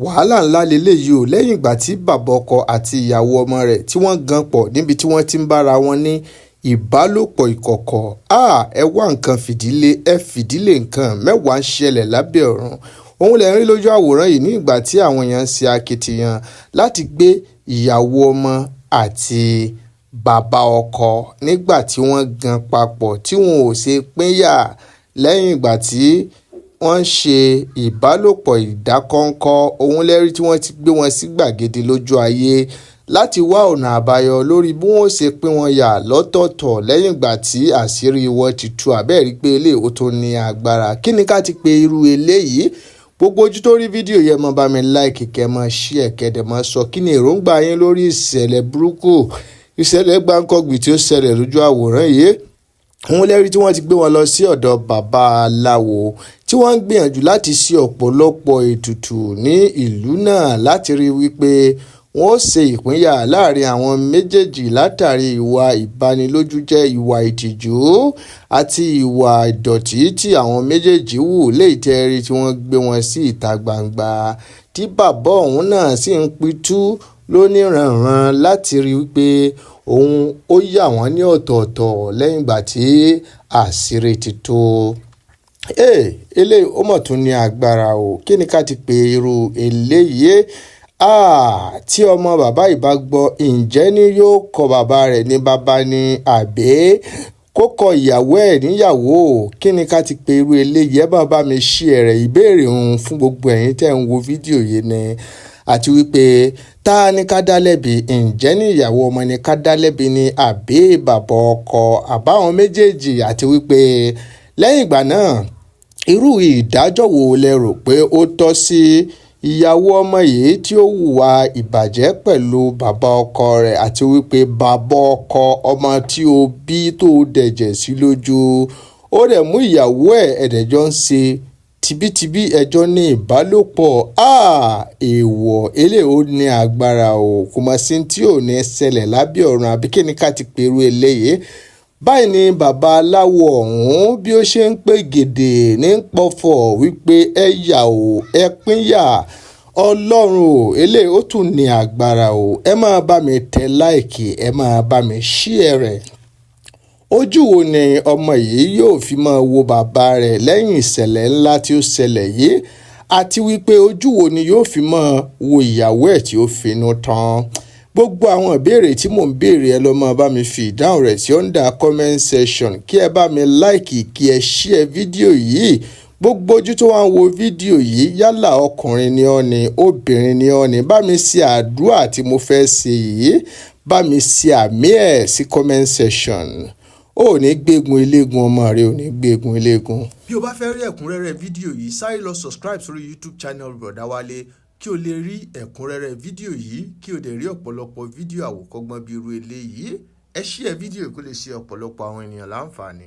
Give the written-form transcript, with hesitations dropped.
Wàhálà ńlá lélẹ́yìí ò, lẹ́yìn ìgbà tí bàbá ọkọ àti ìyàwó ọmọ rẹ̀ tí wọ́n gan pọ̀ níbi tí wọ́n ti ń bára wọn ní ìbálòpọ̀ ìkọ̀kọ̀. Ẹ wá nǹkan fìdí lé, ẹ fìdí lé, nǹkan mẹ́wàá ń ṣẹlẹ̀ lábẹ́ ọ̀run. Òun lè rí lójú àwòrán yìí ní ìgbà tí àwọn èèyàn ń ṣe akitiyan láti gbé ìyàwó ọmọ àti bàbá ọkọ nígbà tí wọ́n gan papọ̀ tí wọn ò ṣe pínyà lẹ́yìn ìgbà tí wọ́n ń ṣe ìbálòpọ̀ ìdákọ́ńkọ́. Òun lẹ́rí tí wọ́n ti gbé wọn sí gbàgede lójú ayé láti wá ọ̀nà àbáyọ lórí bí wọ́n ṣe pín wọn yà lọ́tọ̀ọ̀tọ̀ lẹ́yìn ìgbà tí àṣírí wọn ti tú. Àbẹ́ẹ̀rí pé eléyìí ó tún ní agbára. Kí ni ká ti pe irú eléyìí? Gbogbo ojú tó rí fídíò yẹn, mọ́ bá mi like, kẹ́ mọ́ share, kẹ́ dẹ̀ mọ́ sọ kí ni èròǹgbà yín lórí ìṣẹ̀lẹ̀ burúkú, ìṣẹ̀lẹ̀ gbáǹkọ́gbì tí ó ṣẹlẹ̀ lójú àwòrán yìí. Òun lẹ́rí tí wọ́n ti gbé wọn lọ sí ọ̀dọ̀ bàbá aláwo tí wọ́n ń gbìyànjú láti ṣe ọ̀pọ̀lọpọ̀ ètùtù ní ìlú náà láti rí wípé wọ́n ó ṣe ìpínyà láàrin àwọn méjèèjì látàrí ìwà ìbanilójújẹ́, ìwà ìtìjú àti ìwà ìdọ̀tí tí àwọn méjèèjì hù léyìí tẹ́ rí tí wọ́n gbé wọn sí ìta gbangba, tí bàbá ọ̀hún náà sì ń pitú lóníranran láti rí wípé òun ó yà wọ́n ní ọ̀tọ̀ọ̀tọ̀ lẹ́yìn ìgbà tí àṣírí ti tó. Eléyìí ó mọ̀ tún ní agbára o. Kí ni ká ti pe irú eléyìí? Tí ọmọ bàbá yìí bá gbọ́, ǹjẹ́ ni yóò kọ bàbá rẹ̀ ní bàbá ni àbí kó kọ ìyàwó ẹ̀ níyàwó? Kí ni ká ti pe irú eléyìí? Ẹ bá mi share rẹ̀. Ìbéèrè òun fún gbogbo ẹ̀yin tẹ́ ń wo fídíò yìí ni, àti wípé ta ni ká dá lẹ́bi? Ǹjẹ́ ní ìyàwó ọmọ ni ká dá lẹ́bi ni àbí bàbá ọkọ àbáwọn méjèèjì? Àti wípé lẹ́yìn ìgbà náà, irú ìdájọ́ wo lẹ rò pé ó tọ́ sí ìyàwó ọmọ yìí tí ó hùwà ìbàjẹ́ pẹ̀lú bàbá ọkọ rẹ̀? Àti wípé bàbá ọkọ ọmọ tí ó bí tó dẹ̀jẹ̀ sí lójú, ó dẹ̀ mú ìyàwó ẹ̀, ẹ̀dẹ̀jọ́ ń ṣe tibítibí, ẹjọ́ ní ìbálòpọ̀. Èèwọ̀, eléyìí ó ní agbára o. Kò mọ̀ sí tí ò ní ṣẹlẹ̀ lábẹ́ ọ̀run. Àbí kí ni ká ti pe irú eléyìí? Báyìí ni bàbá aláwo ọ̀hún bí ó ṣe ń pè gèdè ní pọ̀fọ̀ wípé ẹ yà ó, ẹ pínyà. Ọlọ́run o, eléyìí ó tún ní agbára o. Ẹ máa bá mi tẹ like, ẹ máa bá mi share rẹ̀. Ojú wo ni ọmọ yìí yóò fi máa wo bàbá rẹ̀ lẹ́yìn ìṣẹ̀lẹ̀ ńlá tí ó ṣẹlẹ̀ yìí? Àti wípé ojú wo ni yóò fi máa wo ìyàwó ẹ̀ tí ó finú tán? Gbogbo àwọn ìbéèrè tí mò ń béèrè, ẹ lọ́ máa bá mi fi ìdáhùn rẹ̀ sí under comment section, kí ẹ bá mi like, kí ẹ share fídíò yìí. Gbogbo ojú tó wá ń wo fídíò yìí, yálà ọkùnrin ni ọ́ ni, obìnrin ni ọ́ ni, bá mi ṣe àdúrà tí mo fẹ́ ṣe yìí, bá mi ṣe àmì ẹ̀ sí comment section. Ó ní gbégun eléegun, ọmọ rẹ ò ní gbégun eléegun. Bí o bá fẹ́ rí ẹ̀kúnrẹ́rẹ́ fídíò yìí, sáré lọ subscribe sórí YouTube channel Bọ̀dá Wálé kí o lè rí ẹ̀kúnrẹ́rẹ́ fídíò yìí, kí o dẹ̀ rí ọ̀pọ̀lọpọ̀ fídíò àwòkọ́gbọ́n bí irú eléyìí. Ẹ share fídíò kó lè ṣe ọ̀pọ̀lọpọ̀ àwọn ènìyàn láǹfààní.